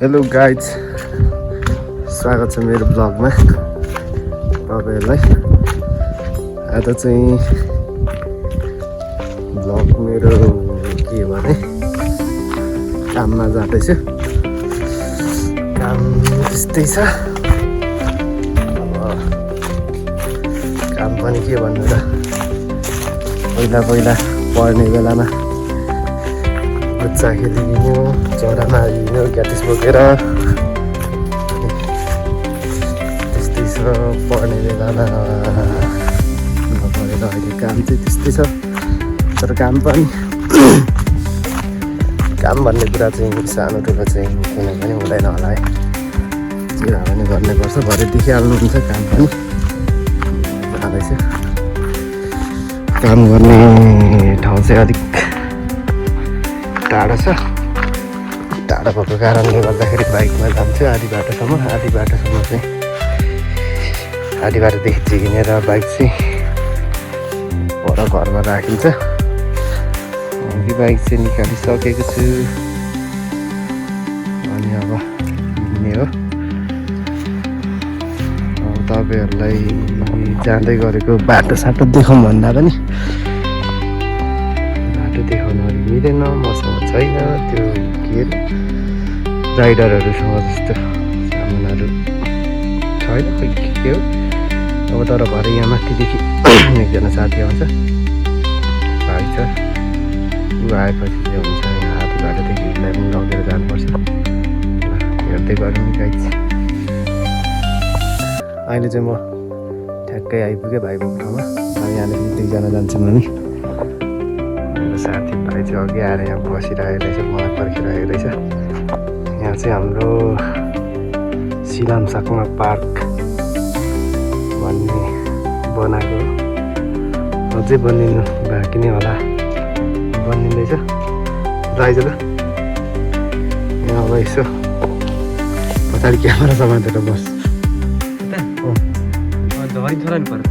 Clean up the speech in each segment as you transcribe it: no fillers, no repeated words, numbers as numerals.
Hello guys, स्वागत छ मेरो ब्लगमा तपाईँहरूलाई। आज चाहिँ ब्लग मेरो के भने काममा जाँदैछु। काम त्यस्तै छ। अब काम पनि के भन्नु र, पहिला पढ्ने बेलामा बच्चा खेली हिँड्यो, चरामा हिँड्यो, ग्याटिस बोकेर त्यस्तै छ। पढ्ने बेलामा नपढेर अहिले काम चाहिँ त्यस्तै छ। तर काम पनि काम भन्ने कुरा चाहिँ सानो ठुलो चाहिँ कुनै पनि हुँदैन होला है। जे भए पनि गर्नुपर्छ। भरे देखिहाल्नुहुन्छ काम पनि जाँदैछ। काम गर्ने ठाउँ चाहिँ अलिक टाढो छ। टाढो भएको कारणले गर्दाखेरि बाइकमा जान्छु आधी बाटोसम्म चाहिँ आधी बाटोदेखि चाहिँ हिँडेर बाइक चाहिँ पर घरमा राखिन्छ। अघि बाइक चाहिँ निकालिसकेको छु अनि अब हिँड्ने हो। अब तपाईँहरूलाई जाँदै गरेको बाटो देखाउँ भन्दा पनि देखाउन अलिक मिलेन, मसँग छैन त्यो के अरे राइडरहरूसँग जस्तो सामानहरू छैन, खोइ के हो। अब तर भरे यहाँ माथिदेखि एकजना साथी आउँछ, भाइ छ, ऊ आएपछि चाहिँ हुन्छ यहाँ हाती बाटोदेखि उसलाई पनि लगेर जानुपर्छ। हेर्दै गरौँ नि गाइज। अहिले चाहिँ म ठ्याक्कै आइपुगेँ भाइको ठाउँमा। यहाँदेखि दुईजना जान्छौँ हामी। साथीभाइ चाहिँ अघि आएर यहाँ बसिरहेको रहेछ, मलाई पर्खिरहेको रहेछ। यहाँ चाहिँ हाम्रो सिलामसाकमा पार्क भन्ने बनाएको, अझै बनिनु बाँकी नै होला, बनिँदैछ। राइज ल यहाँ अब यसो पछाडि क्यामेरा समातेर बस। दबाई छोरा नि पर्छ।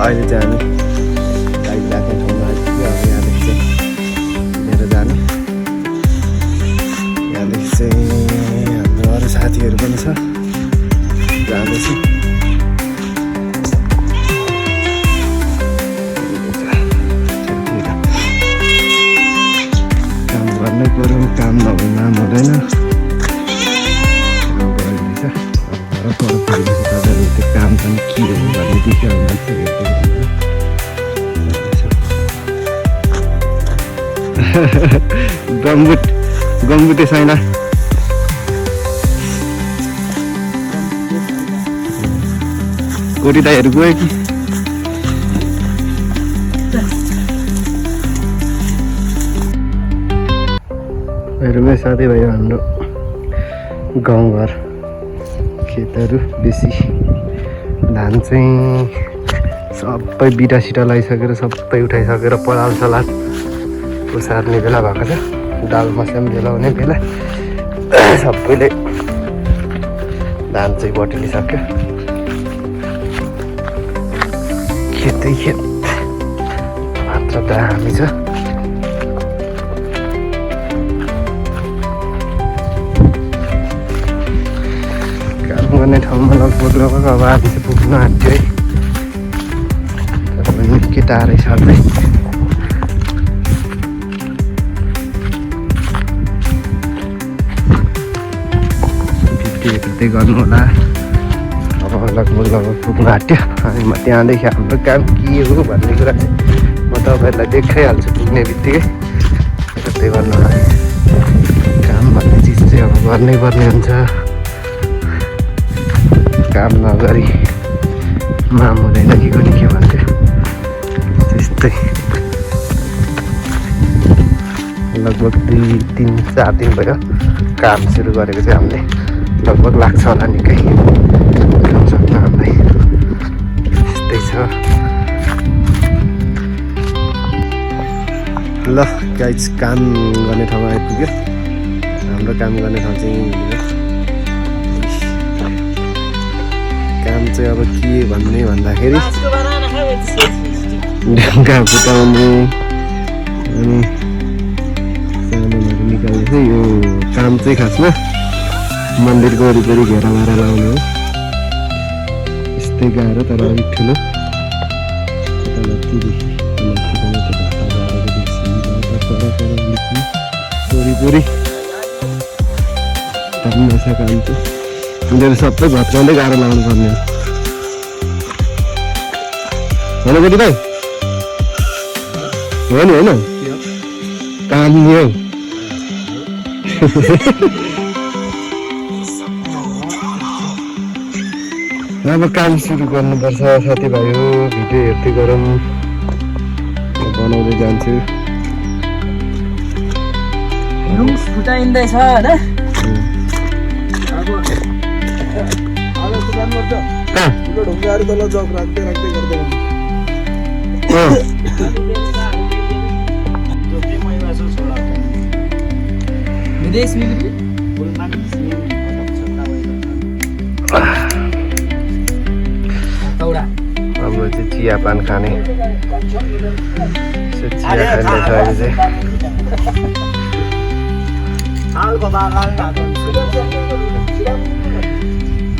अहिले चाहिँ हामी बाइक राख्ने ठाउँमा आइपुग्यो। अब यहाँदेखि चाहिँ लिएर जाने। यहाँदेखि चाहिँ हाम्रो अरू साथीहरू पनि छ, जाँदैछु। काम गर्नै पऱ्यो, काम नभए नाम हुँदैन। तपाईँहरूले त्यो काम पनि के हो भन्ने देखियो गम्बुटे छैन। कोटी दाइहरू गयो कि हेरौँ साथीभाइ हाम्रो गाउँघर खेतहरू बेसी धान चाहिँ सबै बिटासिटा लगाइसकेर सबै उठाइसकेर पराल सलाद सार्ने बेला भएको छ दाल मस्याम बेला हुने बेला सबैले धान चाहिँ बटुलिसक्यो खेतै खेत मात्र त हामी छ काम गर्ने ठाउँमा लगभग अब हामी चाहिँ पुग्न आँट्यो है तर निकै टाढै साथै हेर्दै गर्नु होला अब लगभग पुग्नु आँट्यो अनि म त्यहाँदेखि हाम्रो काम के हो भन्ने कुरा चाहिँ म तपाईँहरूलाई देखाइहाल्छु पुग्ने बित्तिकै हेर्दै गर्नु होला काम भन्ने चिज चाहिँ अब गर्नै पर्ने हुन्छ काम नगरी माम हुँदैन कि कुनै के भन्थ्यो त्यस्तै लगभग 2-3-4 दिन भयो काम सुरु गरेको चाहिँ हामीले लगभग लाग्छ होला निकै सक्नु हामीलाई त्यस्तै छ ल गाइज काम गर्ने ठाउँमा आइपुग्यो हाम्रो काम गर्ने ठाउँ चाहिँ यहीँ हुने काम चाहिँ अब के भन्ने भन्दाखेरि ढुङ्गा फुटाउने अनि सामानहरू निकाल्ने चाहिँ यो काम चाहिँ खासमा मन्दिरको वरिपरि घेरा मारा लाउने हो यस्तै गाह्रो तर अलिक ठुलो वरिपरि नसा काम चाहिँ उनीहरू सबै भत्काउँदै गाह्रो लाउनु पर्ने हो होइन कोटी भाइ हो नि होइन काम नि हौ अब काम सुरु गर्नुपर्छ साथीभाइ हो भिडियो हेर्दै गरौँ बनाउँदै जान्छु फुटाइँदैछ होइन ढुङ्गाहरू तल जग राख्दै राख्दै गर्दै विदेश हाम्रो चाहिँ चिया पान खाने चिया खाँदैछ अहिले चाहिँ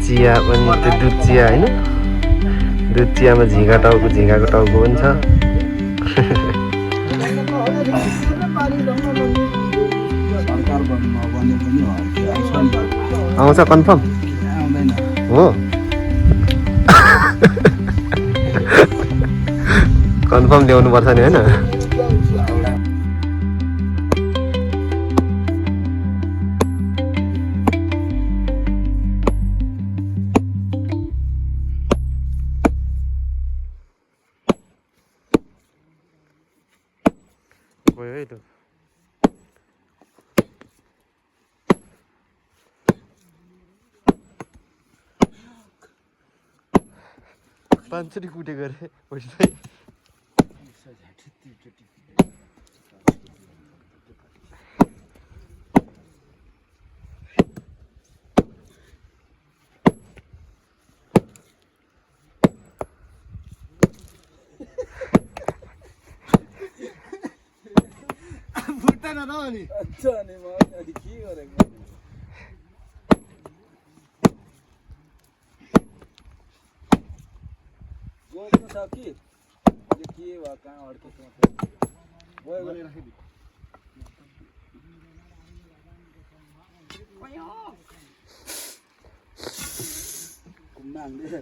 चिया पनि त्यो दुध चिया होइन दुध चियामा झिँगा टाउको झिँगाको टाउको पनि छ आउँछ कन्फर्म हो कन्फर्म ल्याउनु पर्छ नि होइन गयो है त पाँचचोटि कुटे गरे पैसा फुट्दैन न अनि अच्छा अनि म अनि के गरेको गोल्नु छ कि अहिले के भयो कहाँ अड्केछ गयो गयो राखिदि घुम्न आउँदै छ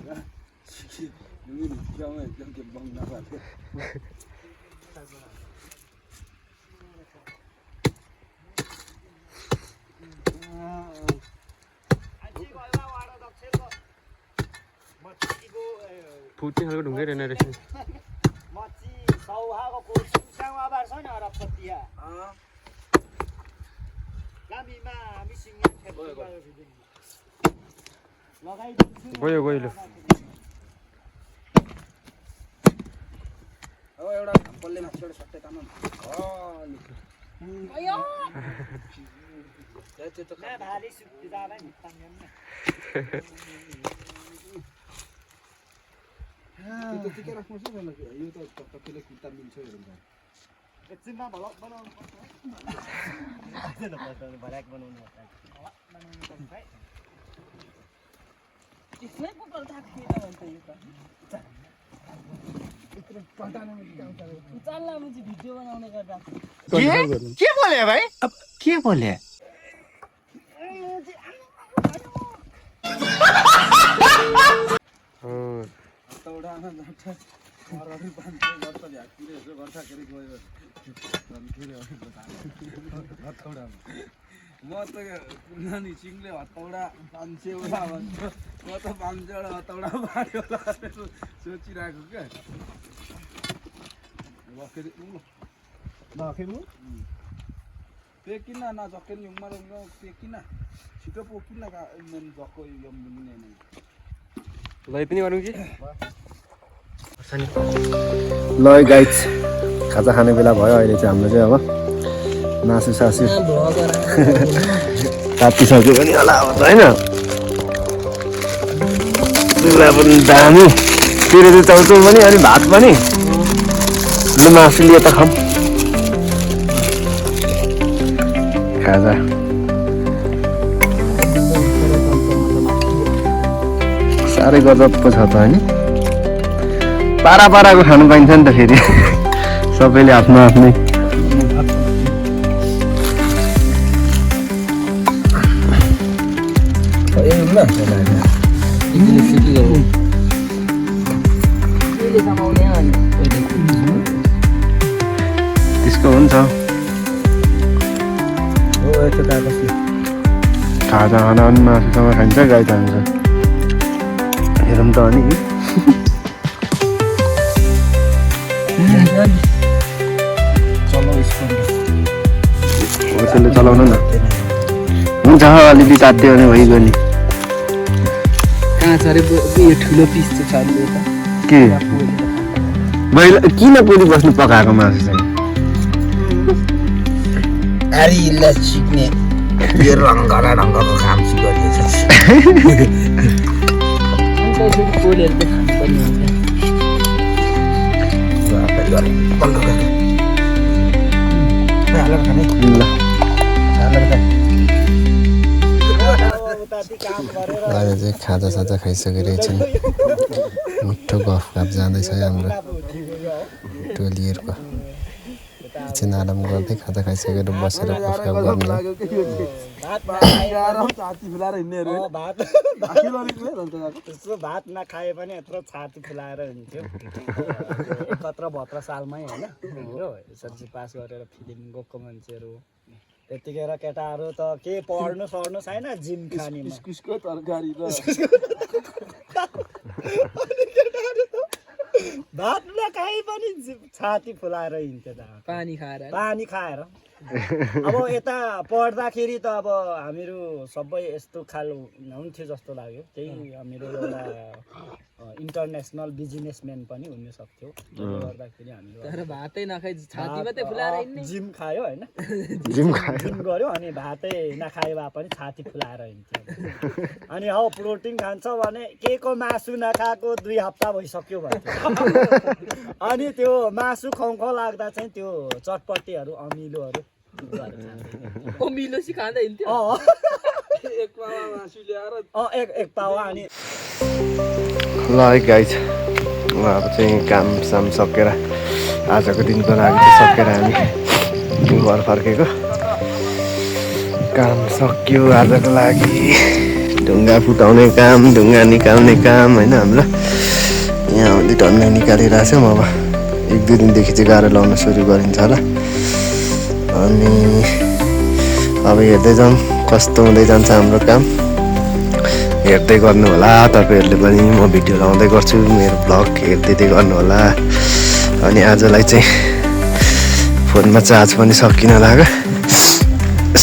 नि गाउँमा एकदम के बङ्ग नपाले फुट्ने खालको ढुङ्गै रहेन रहेछ मची सौहाको सुङसाङमा बार छ नि अरबपतिया गामीमा मिसिङमा लगाइदिन्छु गयो लु अब एउटा बल्ले माथि एउटा सट्टै तामा अयो त्यो त ना भारी सुक्ति जाँदा नि तान्दैन त्यो त के राख्नु छ भने यो त टक्कले कुर्ता मिल्छ हेरौँ एकछिनमा भलक बनाउनु पर्छ भल्याक बनाउनु पर्छ त्यसमै पकड थाक्थ्यो त भन्छ यो त चल्ला मुझे भिडियो बनाउने गर्दा के बोले भाइ अब के बोले हतौडामा जान्छ अरहरी बाँध्दै गर्छ झ्याक्किरे यसो गर्दाखेरि गयो हतौडामा म त नानी सिङले हतौडा 500 वटा भन्छ म त 500 वटा हतौडा बाँड्यो होला सोचिरहेको क्या नखेल्नु पेकिन नझक्के नि उम्मा पेकिन छिटो पोकिन मेन झक्को यो मुनि नै लै पनि गरौँ कि ल गाइज खाजा खाने बेला भयो अहिले चाहिँ हाम्रो चाहिँ अब मासु सासु तातिसक्यो पनि होला अब त होइन चुल्हा पनि दामी तेरो चाहिँ चाउचाउ पनि अनि भात पनि लु मासु लियो त खाऊँ खाजा साह्रै गजब पो छ त होइन पाराको खानु पाइन्छ नि त फेरि सबैले आफ्नो आफ्नै त्यसको हुन्छ खाजा खाना पनि मासुसँग खान्छ गाई खान्छ हेरौँ त अनि होटेलले चलाउनु न हुन्छ अलिअलि तात्यो भने भइगयो नि कहाँ छ अरे यो ठुलो पिस चाहिँ छ अरे के मैले किन पुरी बस्नु पकाएको मासु चाहिँ अरे यसलाई सिक्ने यो रङ्गला ढङ्गको काम गरिएछ अहिले चाहिँ खाजा साजा खाइसकेर एकछिन मिठो गफ जाँदैछ हाम्रो टोलीहरूको एकछिन आराम गर्दै खाजा खाइसकेर बसेर गफ गर्ने भात नखाए पनि यत्रो छाती फुलाएर हुन्थ्यो एकत्र भत्र सालमै होइन हो एसएलसी पास गरेर फिल्म गएको मान्छेहरू त्यतिखेर केटाहरू त के पढ्नु सर्नु छैन जिम खानेमा इस्कुसको तरकारी र भात नखाए पनि छाती फुलाएर हिँड्थ्यो त पानी खाएर अब यता पढ्दाखेरि त अब हामीहरू सबै यस्तो खालको हुन्थ्यो जस्तो लाग्यो त्यही हामीहरू एउटा इन्टरनेसनल बिजनेसम्यान पनि हुन सक्थ्यो त्यसले गर्दाखेरि हामीहरू तर भातै नखाइ छाती मात्रै फुलाएर हिँड्ने जिम खायो होइन जिम गर्यो अनि भातै नखाए भए पनि छाती फुलाएर हिँड्थ्यो अनि हौ प्रोटिन खान्छ भने के को मासु नखाएको 2 हप्ता भइसक्यो भन्थ्यो अनि त्यो मासु खाउँ लाग्दा चाहिँ त्यो चटपटीहरू अमिलोहरू मिलोसी खाँदा हिँड्थ्यो एक पावा मासु ल्याएर एक पावा अनि ल है गाइज अब चाहिँ काम साम सकेर आजको दिनको लागि चाहिँ सकेर हामी घर फर्केको काम सक्यो आजको लागि ढुङ्गा फुटाउने काम ढुङ्गा निकाल्ने काम होइन हाम्रो यहाँ आउँदै टन्नै निकालिरहेको छौँ अब 1-2 दिनदेखि चाहिँ गाह्रो लाउन सुरु गरिन्छ होला अनि अब हेर्दै जाउँ कस्तो हुँदै जान्छ हाम्रो काम हेर्दै गर्नु होला तपाईँहरूले पनि। म भिडियो लाउँदै गर्छु, मेरो भ्लग हेर्दै गर्नु होला। अनि आजलाई चाहिँ फोनमा चार्ज पनि सकिन लाग्यो।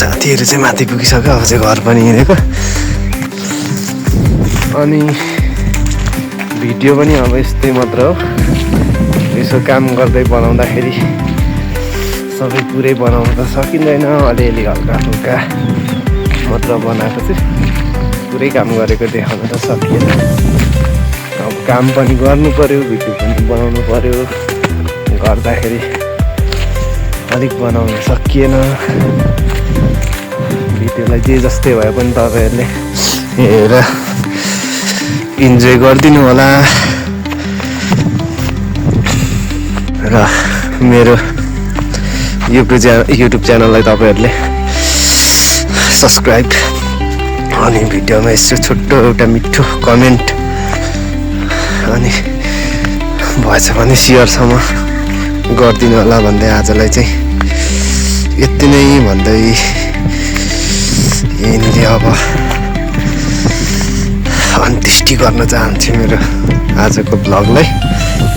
साथीहरू चाहिँ माथि पुगिसक्यो, अब चाहिँ घर पनि हिँडेको। अनि भिडियो पनि अब यस्तै मात्र हो, यसो काम गर्दै बनाउँदाखेरि सबै पुरै बनाउनु त सकिँदैन, अलिअलि हल्का फुल्का मात्र बनाएको चाहिँ पुरै काम गरेको देखाउन त सकिएन। अब काम पनि गर्नु पऱ्यो, भिडियो पनि बनाउनु पऱ्यो, गर्दाखेरि अलिक बनाउन सकिएन। भिडियोलाई जे जस्तै भए पनि तपाईँहरूले हेरेर इन्जोय गरिदिनु होला। र मेरो युट्युब च्यानललाई तपाईँहरूले सब्सक्राइब, अनि भिडियोमा यसो छोटो एउटा मिठो कमेन्ट, अनि भएछ भने सेयरसम्म गरिदिनु होला भन्दै आजलाई चाहिँ यति नै भन्दै यहीँनिर अब अन्त्येष्टि गर्न चाहन्छु मेरो आजको भ्लगलाई।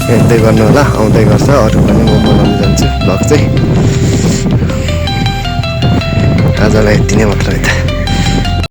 हेर्दै गर्नु होला, आउँदै गर्छ अरू पनि, म बनाउनु जान्छु भ्लग चाहिँ। आजलाई यति नै मात्रै त।